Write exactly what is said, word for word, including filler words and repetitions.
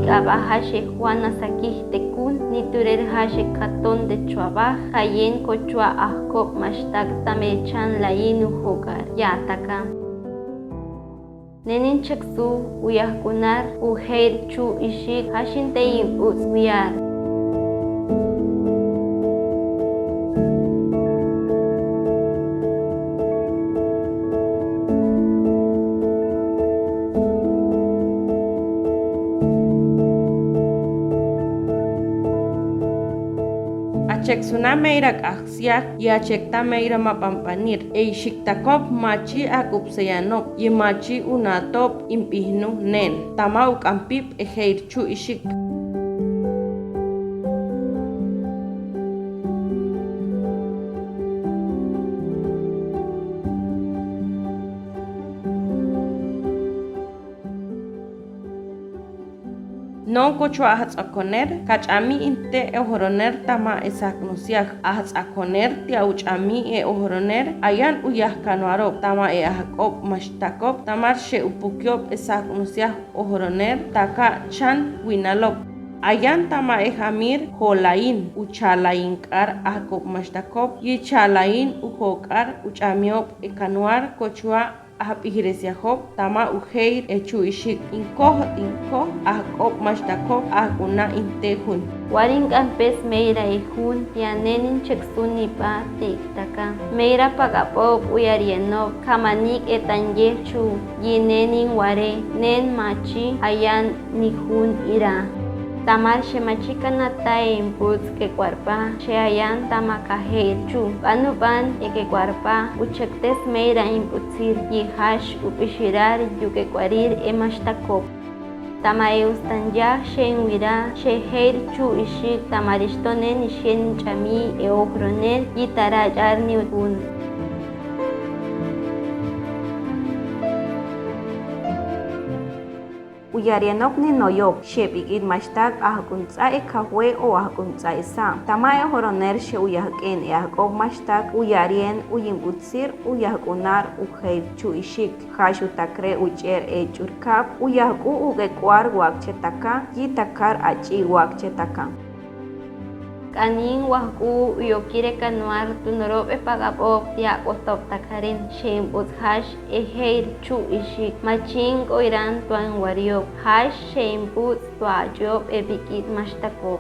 K'ab'a jax e Juana Sakij Tekun, niturel jax e Katón de Chuabaj, kayen kochua ajk'ob' maxtak tame chan layin u jok'ar, ya taka. Nenin cheksu u yajk'unar u Jeir Chu'ixik, jax in tey in b'uts' wiyar. A cheksu na Meyra K'ajksiaj, ya chek ta Meyra Mab'anb'anir, e ixiktakob ma chi ak'ubseyanob, yi ma chi unatob in b'ijnu nen, tama u k'ampip e Jeir Chu'ixik. Noon kochua ajts'akoner, kach'amij inte e ojoronel tama e saknusiaj. Ajts'akoner tia' u ch'amij e ojoronel, ayan u yajkanuarob tama e ajk'ob' maxtakob, tamar xe'upukiyob e saknusiaj ojoronel taka chan winalob. Ayan tama e jamir Jolain, u Chalain k'ar ajk'ob' maxtakob, yi Chalain u jok'ar u ch'amiyob e kanuar kochua ajb'ijresiajob tama u Jeir e Chu'ixik, in koj, in koj ajk'ob' maxtakob, ajk'una inte jun. Warin k'ampes Meyra e jun, ya nenin cheksu nip'a ti' taka. Meyra pak'ab'ob' u yar yenob, kamanik e tan yejchu, yi nenin ware, nen ma chi ayan ni jun ira. Tamar xe ma chi kanata e in b'uts' kek'uarpa, xe ayan tama ka Jeir Chu'. B'anub'an e kek'uarpa, uchektes Meyra in b'utsir, yi jax u b'ixirar yuk'ek'uarir e maxtakob. Tama e ustan yaj xeen wira, xe Jeir Chu'ixik, tamar ixtonen ixin ch'amij e ojoronel, yi tara ch'arni utun. U yar yenok ninoyob, xe b'ik'it maxtak ajk'unts'a e kawe o ajk'unts'a e sam. Tama e ojoronel xe u yajk'en e ajk'ob' maxtak, u yar yen u yimb'utsir u yajk'unar u Jeir Chu'ixik. Jax u takre uch'er e ch'urkab, u yajk'u uk'ek'uar waakche taka, yi takar ach'i waakche taka. K'anin wajk'u u yokir e kanuar tunorob e pak'ab'ob ti' ak'otob takarin, xeen b'uts' jax e Jeir Chu'ixik, ma chin k'o iran tuan wariyob, jax xeen b'uts' tuan ach'uyob e b'ik'it maxtakob.